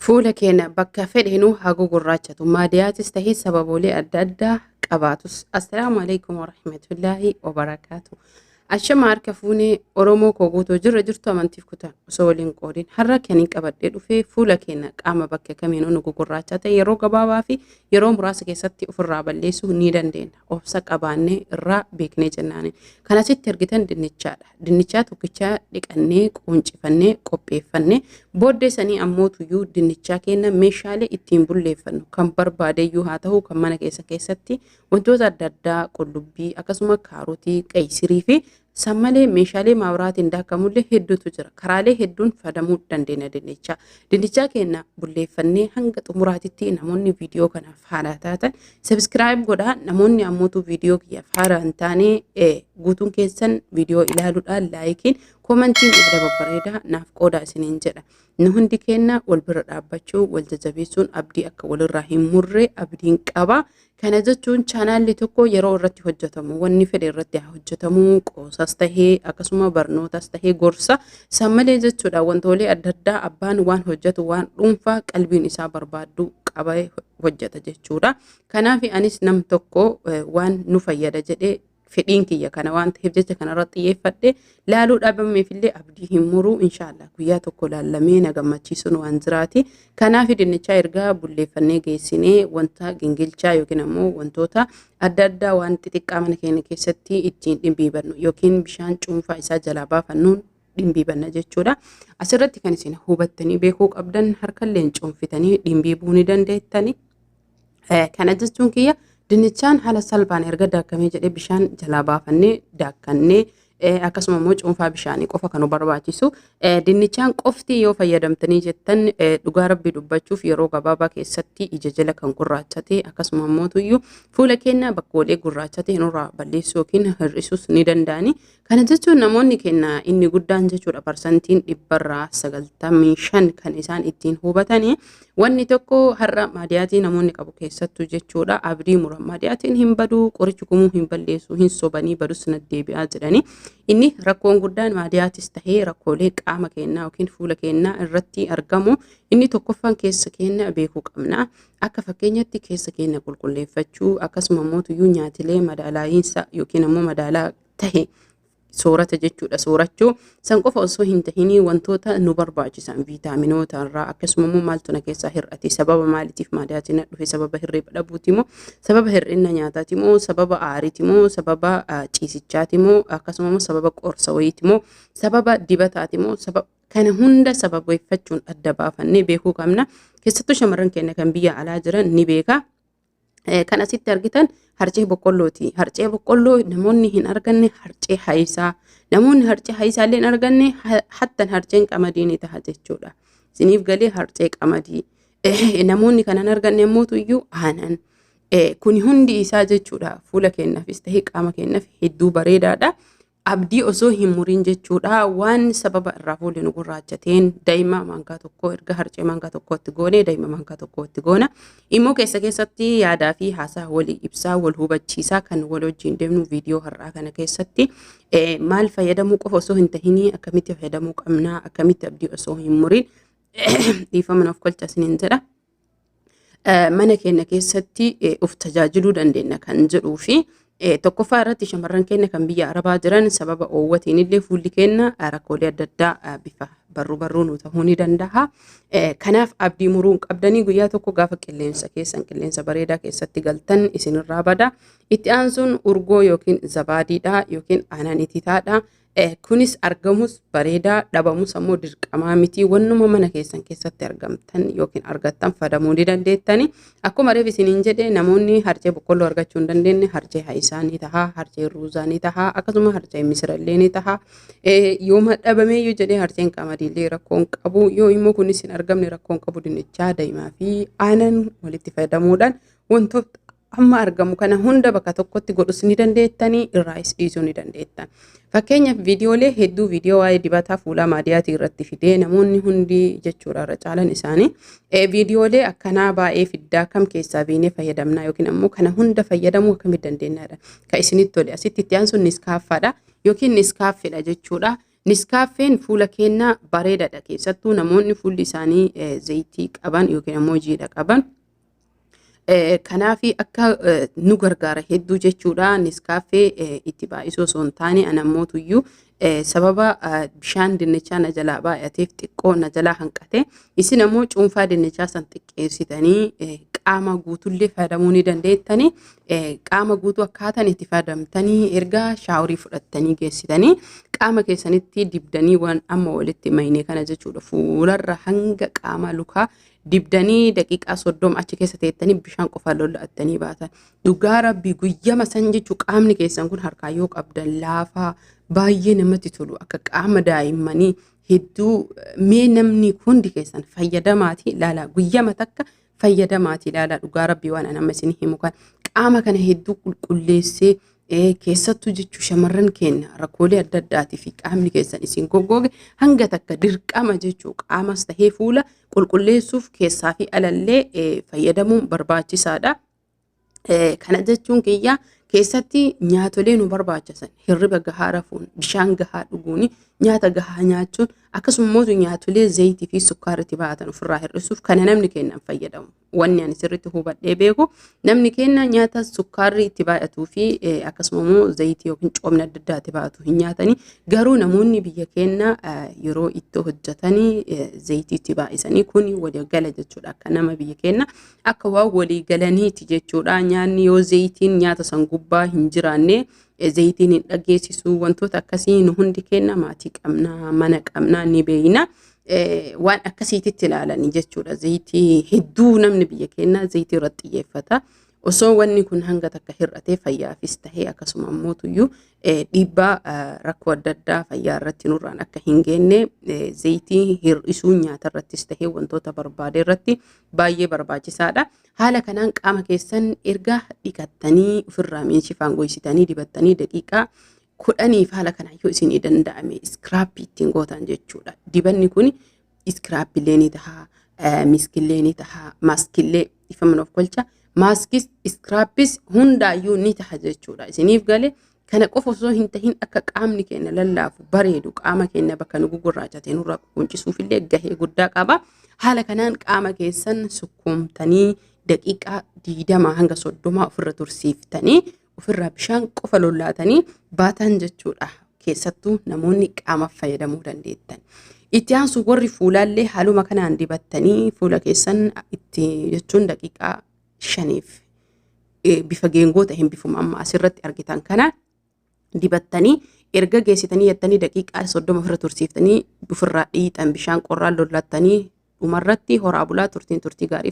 Fuula keena bakka fedhenuu haa gugurraachatu maadiyaatis tahee sababoolee adda addaa qabaatus. Assalaamu alaikum warahmatullaahi wabarakaatu. Ashama harka fuunee Oromoo koo guutuu jirra jirtu amantiif kutaan osoo waliin qoodin har'a kan qabadhee dhufee fuula keenya qaama bakka kamiinuu nu gugurraacha ta'e yeroo gabaabaa fi yeroo muraasa keessatti ofirraa balleessuu ni dandeenya. Obsa qabaannee irraa beeknee jennaani. Kan asitti argitan dinnichaadha. Dinnichaa tokkichaa dhiqannee quuncifannee qopheeffannee booddee sanii ammoo tuyyuu dinnichaa keenya meeshaalee ittiin bulleeffannu kan barbaadeyyuu haa ta'u kan mana keessa keessatti wantoota adda addaa qullubbii akkasuma kaarotii, qayisirii fi san malee meeshaalee maabiraatiin daakamullee hedduutu jira. Karaalee hedduun fayyadamuu dandeenya dinnichaa. Dinnichaa keenya bulleeffannee hanga xumuraatitti namoonni viidiyoo kanaaf haaraa taatan subscribe godhaa. Namoonni ammootu viidiyoo kiyyaaf haaraa hin taane guutuun keessan viidiyoo ilaaluudhaan likeiin commentiin yaada babbareedaa naaf qoodaa isiniin jedha. Nu hundi keenya wal bira dhaabbachuu wal jajjabeessuun abdii akka walirraa hin murre abdiin qaba. Kana jechuun chaanaalli tokko yeroo irratti hojjetamu wanni fedhe irratti haa hojjetamu qoosas tahee akkasuma barnootas tahee gorsa san malee jechuudha wantoolee adda addaa abbaan waan hojjetu waan dhuunfaa qalbiin isaa barbaaddu qabee hojjeta jechuudha. Kanaaf anis nam tokko waan nu fayyada jedhee fedhiin kiyya kana waan ta'eef jecha kanarratti xiyyeeffadhe laaluu dhabameefillee abdii hin muruu inshaallah guyyaa tokko laallamee na gammachiisuun waan jiraati. Kanaaf dinnichaa ergaa bulleeffannee geessinee wanta gingilchaa yookiin ammoo wantoota adda addaa waan xixiqqaa mana keenya keessatti ittiin dhimbiibannu yookiin bishaan cuunfaa isaa jalaa baafannuun dhimbiibanna jechuudha. Asirratti kan isin hubattanii beekuu qabdan harkalleen cuunfitanii dhimbiibuu ni dandeettani. Kana jechuun kiyya dinnichaan haala salphaan erga daakamee jedhee bishaan jalaa baafannee daakkannee akkasuma immoo cuunfaa bishaanii qofa kan nu barbaachisu. Dinnichaan qofti yoo fayyadamtanii jettan dhugaa rabbii dubbachuuf yeroo gabaabaa keessatti ija jala kan gurraachate akkasuma immoo tuyyuu fuula keenya bakkoolee gurraachate nurraa balleessuu yookiin hir'isuus ni danda'ani. Kana jechuun namoonni keenya inni guddaan jechuudha parsantiin 95% kan isaan ittiin hubatanii wanni tokko har'a maadiyaatii namoonni qabu keessattuu jechuudha abdii muran maadiyaatiin hin baduu qorichi kumuu hin balleessu hin sobanii badus na deebi'aa jedhanii inni rakkoon guddaan maadiyaatis tahee rakkoolee qaama keenyaa yookiin fuula keenyaa irratti argamu inni tokkoffaan keessa keenya beekuu qabna. Akka fakkeenyatti keessa keenya qulqulleeffachuu akkasuma immoo tuyyuu nyaatilee madaalaayiinsa yookiin ammoo madaalaa tahe soorata jechuudha soorachuu san qofa osoo hin tahinii wantoota nu barbaachisan viitaaminoota irraa akkasuma immoo maaltu na keessaa hir'ate sababa maaliitiif maadiyaatiin na dhufe sababa hirriba dhabuuti moo sababa hir'ina nyaataati moo sababa aariiti moo sababa ciisichaati moo akkasuma immoo sababa qorsa wayiiti moo sababa dibataati moo sababa kana hunda sababeeffachuun adda baafannee beekuu qabna. Keessattuu shamarran keenya kan biyya alaa jiran ni beeka. Kan asitti argitan harcee boqqollooti. Harcee boqqolloo namoonni hin arganne harcee hayisaa. Namoonni harcee hayisaa illee hin arganne hattan harceen qamadii ni taha jechuudha. Isiniif galee harcee qamadii. Namoonni kana hin arganne immoo iyyuu aanan. Kuni hundi isaa jechuudha fuula keenyaafis ta'e qaama keenyaaf hedduu bareedaadha. Abdii osoo hin muriin jechuudha waan sababa irraa fuulli nu gurraachateen daa'ima maankaa tokko erga harcee maankaa tokkotti goone daa'ima maankaa tokkotti goona. Immoo keessa keessatti yaadaa fi haasaa walii ibsaa wal hubachiisaa kan wal wajjin deemnu viidiyoo har'aa kana keessatti maal fayyadamuu qofa osoo hin tahinii akkamitti fayyadamuu qabnaa akkamitti abdii osoo hin muriin dhiifama naaf kolcha isiniin jedha. Mana keenya keessatti of tajaajiluu dandeenya kan jedhuu fi tokkoffaa irratti shamarran keenya kan biyya Arabaa jiran sababa oowwatiin illee fuulli keenya rakkoolee adda addaa bifa barruu barruu nu ta'uu ni danda'a. Kanaaf abdii muruu hin qabdanii guyyaa tokko gaafa qilleensa keessan qilleensa bareedaa keessatti galtan isinirraa bada. Itti aansuun urgoo yookiin zabaadiidha yookiin aanan ititaadha. Kunis argamus bareedaa dhabamus ammoo dirqamaa miti wannuma mana keessan keessatti argamtan yookiin argattan fayyadamuu ni dandeettani. Akkuma reef isiniin jedhe namoonni harcee boqqolloo argachuu hin dandeenye harcee hayisaa ni taha, harcee ruuzaa ni taha, akkasuma harcee misirallee ni taha. Yooma dhabameeyyuu jedhee harceen qamadiillee rakkoon qabu yoo immoo kunis hin argamne rakkoon qabu dinnichaa daa'imaa fi aanan walitti fayyadamuudhaan wantoota amma argamu kana hunda bakka tokkotti godhus ni dandeettanii irraayis dhiisuu ni dandeettan. Fakkeenyaaf viidiyoolee hedduu viidiyoo waa'ee dibataa fuulaa maadiyaatii irratti fidee namoonni hundi jechuudha irra caalan isaanii viidiyoolee akkanaa baay'ee fiddaa kam keessaa biinee fayyadamnaa yookiin ammoo kana hunda fayyadamuu akkamitti dandeenyaadha. Kan isinitti tole asitti itti aansuun niskaaffaadha yookiin niskaaffidha jechuudha. Niskaaffeen fuula keenna bareedaadha. Keessattuu namoonni fuulli isaanii zayitii qaban yookiin ammoo jiidha qaban. Kanaaf akka nu gargaara hedduu jechuudha. Niskaaffee itti baay'isuu osoo hin taane anammootuyyuu sababa bishaan dinnichaa na jalaa baay'ateef xiqqoo na jalaa hanqate. Isin ammoo cuunfaa dinnichaa san xiqqeessitanii qaama guutullee fayyadamuu ni dandeettanii. Qaama guutuu akkaataan itti fayyadamtanii erga shaaworii fudhattanii geessitanii qaama keessanitti dibdanii waan amma walitti mayne kana jechuudha. Fuularra hanga qaama lukaa dibdanii daqiiqaa 30 achi keessa teettanii bishaan qofaan lolla'attanii baatan. Dhugaa Rabbii guyyama san jechuu qaamni keessan kun harkaa yoo qabdan laafaa baay'ee namatti tolu akka qaama daa'immanii hedduu. Mee namni hundi keessan fayyadamaati ilaalaa, guyyama takka fayyadamaati ilaalaa. Dhugaa Rabbii waan an amma isin himu kan qaama kana hedduu qulqulleessee, keessattuu jechuu shamarran keenya rakkoolee adda addaatii fi qaamni keessan isin goggooge hanga takka dirqama jechuu qaamas tahee fuula qulqulleessuuf keessaa fi alallee fayyadamuun barbaachisaadha. Kana jechuun kiyya keessatti nyaatolee nu barbaachisan hirriba gahaa rafuun, bishaan gahaa dhuguun, nyaata gahaa nyaachuun, akkasumas nyaatolee zayitii fi sukkaarratti baatan ofirraa hir'isuuf kana namni kennan fayyadamu. Wanni ani sirriitti hubadhee beeku namni kenna nyaata sukkaarri itti baay'atuu fi akkasuma immoo zayitii yookiin coomni adda addaa itti baay'atu hin nyaatanii. Garuu namoonni biyya keenya yeroo itti hojjetanii zayitii itti baay'isanii kun walii gala jechuudha. Akka nama biyya keenya akka waan walii galaniiti jechuudha. Nyaanni yoo zayitiin nyaata san gubbaa hin jiraanne zayitiin hin dhageessisu. Wantoota akkasii nu hundi kenna maatii qabnaa, mana qabnaa, ni beeyna. Waan akkasiititti ilaalanii jechuudha. Zayitii hedduu namni biyya keenyaa zayitii irratti xiyyeeffata. Osoo wanni kun hanga takka hir'atee fayyaafis tahee akkasuma ammootuyyuu dhiibbaa rakkoo adda addaa fayyaa irratti nurraan akka hin geenne zayitii hir'isuun nyaata irrattis tahee wantoota barbaade irratti baay'ee barbaachisaadha. Haala kanaan qaama keessan erga dhiqattanii ofirraa meeshifaan goysitanii dibattanii daqiiqaa 10f haala kanaan yoo isinii danda'ame scrub ittiin gootan jechuudha. Dibanni kun scrubillee ni taha, miskillee ni taha, maaskillee ifa mana of kolcha. Maaskis scrubis hundaayyuu ni taha jechuudha. Isiniif galee kana qofa osoo hin tahin akka qaamni keenya lallaafu bareedu qaama keenya bakka nu gugurraachate nurraa quncisuufillee gahee guddaa qaba. Haala kanaan qaama keessan sukkuumtanii daqiiqaa 20 hanga 30 ofirra tursiiftanii ofirraa bishaan qofa lollaatanii baatan jechuudha. Keessattuu namoonni qaamaaf fayyadamuu dandeettan. Itti aansu warri fuulaallee haaluma kanaan dibattanii fuula keessan itti jechuun daqiiqaa 5f bifa geengoo ta'een bifuma amma asirratti argitan kana dibattanii erga geessitanii jettanii daqiiqaa 30 ofirra tursiiftanii ofirraa dhiixan bishaan qorraan lollattanii dhumarratti horaa bulaa turtiin turtii gaarii.